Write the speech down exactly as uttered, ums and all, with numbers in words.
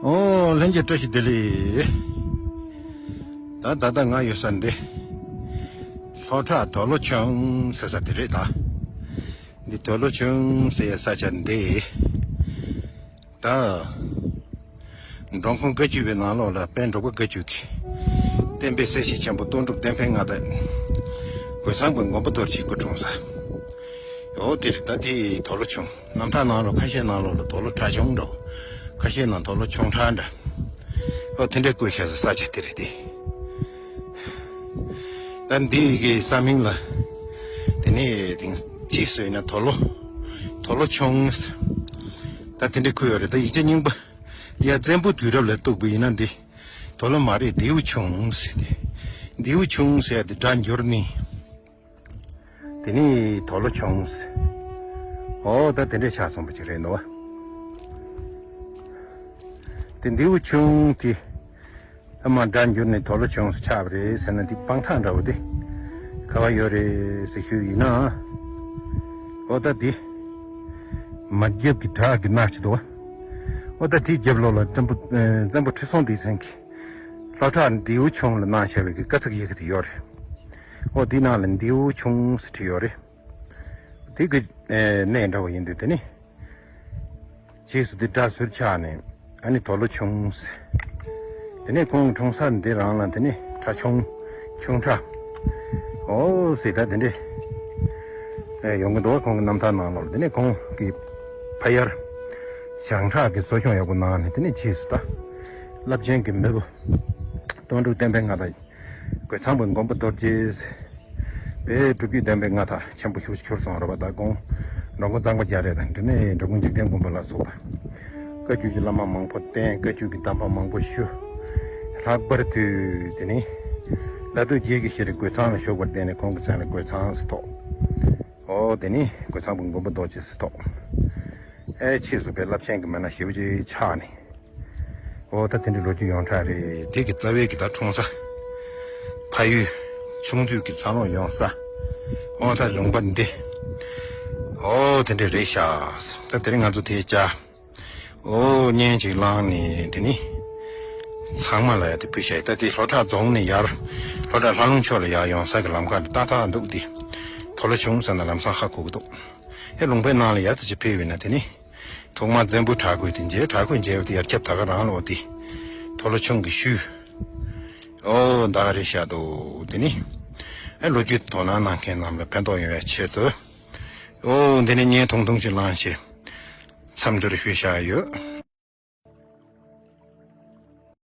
ཨོ་ལྷན་རྒྱས་བཀྲ་ཤིས་བདེ་ལེགས། ད་ད་ལྟ་ང་ཡོད་ས་འདི་ལྷོ་བྲག་དོ་ལོ་ཆུང་ཟེར་ས་དེ་རེད་ད། འདི་དོ་ལོ་ཆུང་ཟེར་ས་ཆ་འདི་ད་འབྲོང་ཁུང་བཀའ་བརྒྱུད་པའི་ནང་ལོགས་ལ་དཔལ་འབྲུག་པ་བཀའ་བརྒྱུད་ཀྱི་བསྟན་པའི་གསལ་བྱེད་ཆེན་པོ་རྟོགས་གྲུབ་བསྟན་འཕེལ་མངའ་བདག་རྒོད་ཚང་པའི་མགོན་པོ་རྡོ་རྗེ་སྐུ་འཁྲུངས་ས། ཨོ་དེ་རེད་ད། དེ་དོ་ལོ་ཆུང་། རྣམ་ཐར་ནང་ལོགས་ཁ་ཤས་ནང་ལོགས་ལ་དོ་ལོ་བྲག་ཆུང་འགྲོ། ཁ་ཤས་ནང་དོ་ལོ་ཆུང་བྲག་འདྲ། ཨོ་དེ་འདྲའི་བཀོད་བཞག་ས་ས་ཆ་དེ་རེད་དེ། ད་འདི་གི་ས་མིང་ལ་དེ་ནས་དེང་ཅིག་སོས་ན་དོ་ལོ། དོ་ལོ་ཆུང་། ད་དེ་འདྲའི་བཀོད་ཡོད་རེད། ད་ཡིག་ཆ་རྙིང་པ་ཡ་བཙན་པོ་དུས་རབས་ལ་གཏུགས་པ་ཡིན་ན་འདི་དོ་ལོ་མ་རེད། མདེའུ་ཆུང་ཟེར་ཏེ། མདེའུ་ཆུང་ཟེར་ཡ་དེ་སྒྲ་འགྱུར་ནི། དེ་ནི་དོ་ལོ་ཆུང་ཟེར། ཨོ་ད་དེ་འདྲས་ཆགས་སོང་པ་ཅིག་རེད་འདུག་བ། དེ་མདེའུ་ཆུང་དེ་ཨ་མ་སྒྲ་འགྱུར་ནས་དོ་ལོ་ཆུང་ཟེར་ཆགས་པ་རེད་ཟེར་ན་འདི་དཔང་རྟགས་འདྲ་བོ་དེ་ག་བ་ཡོད་རེད་ཟེར་ཞུས་ཡིན་ན། ཨོ་ད་འདི་མ་རྒྱབ་ཀྱི་བྲག་གི་ནགས་ཅིག་འདུག་བ། ཨོ་ད་དེའི་རྒྱབ་ལོགས་ལ་བཙན་པོ་ཨ་བཙན་པོ་ཁྲི་སྲོང་ལྡེ་བཙན་གྱིས་ལྷོ་བྲག་མདེའུ་ཆུང་ལ་གནང་བཞག་པའི་གི་བཀའ་ཚེག་ཡི་གེ་དེ་ཡོད་རེད། ཨོ་དེའི་ནང་ལ་མདེའུ་ཆུང་ཟེར་བྲིས་ཡོད་རེད། དེ་གི་ཨེ་གནས་འདྲ་བ་ཡིན་དུས་དེ་ནི་རྗེས་སུ་དེ་སྒྲ་ཟུར་ཆག་ནས་ཨ་ནི་དོ་ལོ་ཆུང་ཟེར། དེ་ནས་ཁོང་གི་འཁྲུངས་ས་འདི་རང་ལ་དེ་ནི་བྲག་ཆུང་། ཆུང་བྲག་ཨོ་ཟེར་ད་དེ་འདྲས་ཨེ་ཡོང་གི་འདུག་ཁོང་གི་རྣམ་ཐར་ནང་ལོགས་ལ། དེ་ནས་ཁོང་གི་ཕ་ཡར་བྱང་བྲག་གི་གསོ་སྐྱོང་ཡག་པོ་གནང་ནས་དེ་ནས་རྗེས་སུ་ད་རླབས་ཆེན་གྱི་མེས་པོ་རྟོགས་གྲུབ་བསྟན་འཕེལ་མངའ་བདག་རྒོད་ཚང་པའི་མགོན་པོ་རྡོ་རྗེ་ཟེར། དཔལ་སྒྲུབ་བརྒྱུད་བསྟན་པའི་མངའ་ཐང་ཆེན་པོ་ཞེ་པོ་ཅིག་གྱུར་སོང་རེད་པ། ད་ཁོང་འགྲོ་མགོན་གཙང་པ་རྒྱ་རས་དང་དེ་ནས་འགྲོ་མགོན་འཇིག་རྟེན་མགོན་པོ་ལ་སོགས་པ་བཀའ་བརྒྱུད་ཀྱི་བླ་མ་མང་པོ་བསྟེན། བཀའ་བརྒྱུད་ཀྱི་གདམས་པ་མང་པོ་ཞུ། ལྷག་པར་དུ་དེ་ནས་ལ་སྟོད་རྒྱལ་གྱི་ཤེས་རིག་རྒོད་ཚང་ལ་ཞུགས་པར་བརྟེན་ནས་ཁོང་གི་མཚན་ལ་རྒོད་ཚང་ཟེར་ཐོགས། ཨོ་དེ་ནས་རྒོད་ཚང་པའི་མགོན་པོ་རྡོ་རྗེ་ཟེར་ཐོགས། ཨེ་ཕྱིས་སུ་དཔེ་རླབས་ཆེན་གྱི་མི་སྣ་ཞེ་པོ་ཅིག་ཆགས་ནས། ཨོ་ད་དེ་འདྲའི་ལོ་རྒྱུས་ཡོངས་གྲགས་རེད། དེ་གི་རྩ་བའི་གི་ད་འཁྲུངས་ས་ཕ་ཡུལ་ཆུང་དུས་ཀྱི་འཚར་ལོངས་ཡོང་ས། ཨོ་ད་ལུང་པ་འདི་ཨོ་དེ་འདྲ་རེད་ཤག་ད་དེ་རིང་ང་ཚོ་དེ་བཅར་ཨོ་བརྙན་ཅིག་བླངས་ནས་དེ་ནི་ཚང་མ་ལ་ཡ་དེ་ཕུལ་ཤག་ད་དེ་ལྷོ་བྲག་རྫོང་ནས་ཡར་ལྷོ་བྲག་ལྷ་ལུང་ཕྱོགས་ལ་ཡར་ཡོང་ས་གི་ལམ་ཁ་ཏག་ཏག་འདུག་དེ་དོ་ལོ་ཆུང་ཟེར་ན་ལམ་སང་ཧ་གོ་གི་འདུག་ཨེ་ལུང་པའི་ནང་ལ་ཡ་ཙི་ཅིག་ཕེབས་ཡོད་ན་དེ་ནི། ཐོག་མར་བཙན་པོའི་བྲག་བརྐོས་དེ་མཇལ། བྲག་བརྐོས་མཇལ་བ་དེ་ཡར་ཁྱབ་ད་ག་རང་ལ་འོ་དེ་དོ་ལོ་ཆུང་གི་ཤུལ། ཨོ་ད་ག་རེ་བཞག་འདུག་དེ་ནི་ཨེ་ལོ་རྒྱུས་དོ་སྣང་གནང་མཁན་རྣམས་ལ་ཕན་ཐོགས་ཡོང་བའི་ཆེད་དུ། ཨོ་འདི་ནི་བརྙན་ཐུང་ཐུང་ཞིག་བླངས་ཤིང་མཚམས་སྦྱོར་ཞུས་བཞག་ཡོད།